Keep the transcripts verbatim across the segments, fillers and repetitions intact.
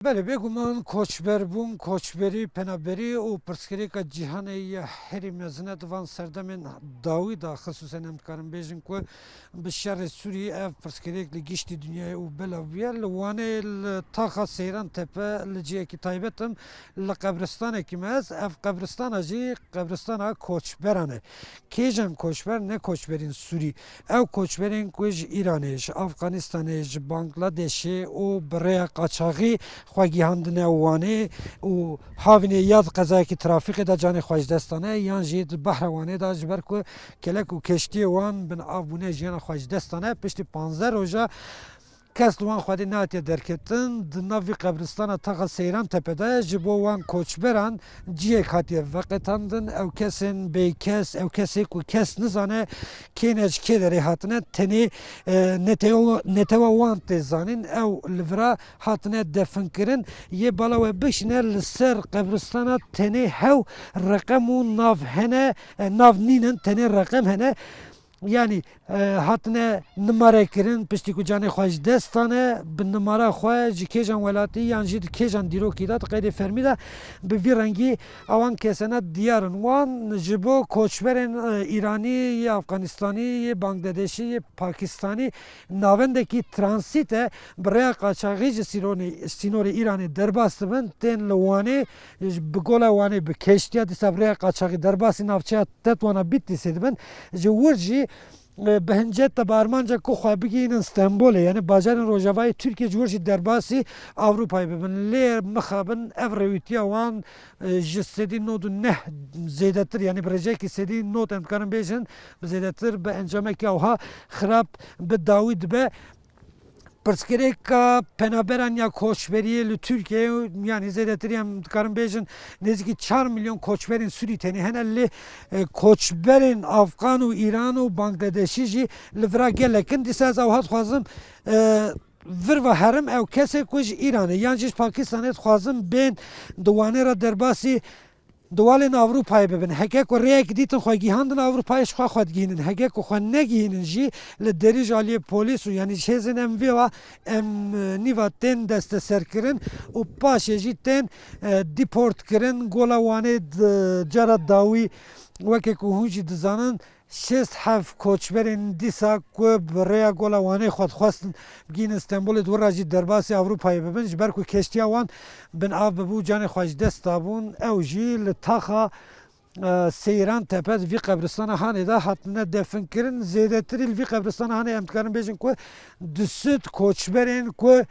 Belê, bêguman koçberbûn, koçberî, penaberî û pirsgirêka cîhanê ya herî mezin e di van serdemên dawî de, xisûsen em dikarin bêjin ku bi şerê Sûrî ev pirsgirêk li giştî dinyayê û belav bûye. Li Wanê li taxa Seyran Tepe li cihekî taybet im, li qebristanekî me ez. Ev qebristana jî qebristana koçberan e. Kêjan koçber? Ne koçberên Sûrî. Ew koçberên ku ji Îranê, ji Afganistanê, ji Bangladêşê û bi rêya qaçaxî xwe gihandine Wanê û havînê ya di qezayekî trafîkê de canê xwe ji dest dane, yan jî di behra Wanê de, ji ber ku kelek û keştiyê wan bin av bûne, jiyana xwe ji dest dane. Piştî panzdeh roja kes li wan xwedî nehatiye derketin. Di nav vî qebristana taxa Seyran Tepe de ji bo wan koçberan cihek hatiye veqetandin. Ew kesên bêkes, ew kesê ku kes nizane kê ne, ji kê derê hatine, tenê, e, netewa, netewa wan tê zanîn. Ew li vira hatine definkirin. Yê bala we bişîne, li ser qebristana tenê hew reqem û nav hene, e, nav nînin, tenê reqem hene. Yanî, e, hatine nimare kirin, piştî ku canê xwe ji dest dane, bi nimara xwe ji kêjan welatî yan jî di kêjan dîrokî de, di qeydê fermî de, bi vî rengî ewan kesena diyar in. Wan ji bo koçberên, e, Îranî, yê Afganistanî, yê Bangladeşî, yê Pakistanî navendekî transît e, bi rêya qaçaxî ji sîronê-, sînorê Îranê derbas dibin, tên li Wanê, bi gola Wanê bi keştiya dîsa bi rêya qaçaxî derbasî navçeya Tetwana Bitlîsê dibin. Ji wir jî, e, bi hinceta, bi armanca ku xwe bigihînin Stenbolê, yanî bajarên rojavayê Tirkiyê, ji wir jî derbasî Ewropayê bibin. Lê mixabin ev rêwîtiya wan, e, ji sedî nod û neh zêdetir, yanî bi rêjeyekî sedî nod em dikarin bêjin, bi zêdetir, bi encamekî ewha xirab bi dawî dibe. Pirsgirêka penaberan ya koçberiyê li Tirkiyeyê, yanî zêdetirî em dikarin bêjin nêzîkî çar milyon koçberên Sûrî tenê hene, lê, e, koçberên Afgan û Îran û Bangladeşî jî li vira gelek in. Dîsa ez ewha dixwazim, e, vir ve herim, ew kesê ku ji Îranê yan jî ji Pakistanê dixwazin bên di Wanê re derbasî di walên Ewropayê bibin. Heke ku rêyek dîtin xwe gihandin Ewropayê, ji xwe xwe digihînin. Heke ku xwe negihînin jî, li derî ji aliyê polîs û, yanî ji hêzên M V A, em, e, nîva tên desteserkirin û paşê jî tên, e, dîportkirin. Gola Wanê di cara dawî, weke ku hûn jî dizanin, şêst heft koçberên dîsa ku bi rêya Gola Wanê xwe dixwestin bigihînin Stenbolê, di wir re jî derbasî Ewropayê bibin, ji ber ku keştiya wan bin av bibû, canê xwe ji dest dabûn. Ew jî li taxa, e, Seyran Tepe, di vî qebristana Hanê de hatine definkirin. Zêdetirî li vî qebristana Hanê em dikarin bêjin ku du sed koçberên ku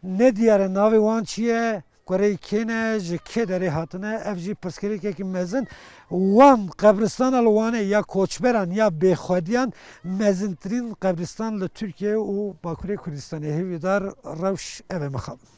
nediyar e navê wan çi ye, kurê kê ne, ji kê derê hatine, ev jî pirsgirêkekî mezin. Wan qebristana li Wanê ya koçberan ya bêxwediyan mezintirîn qebristan li Tirkiye û Bakurê Kurdistanê. Hêvîdar rewş ev e mixabin.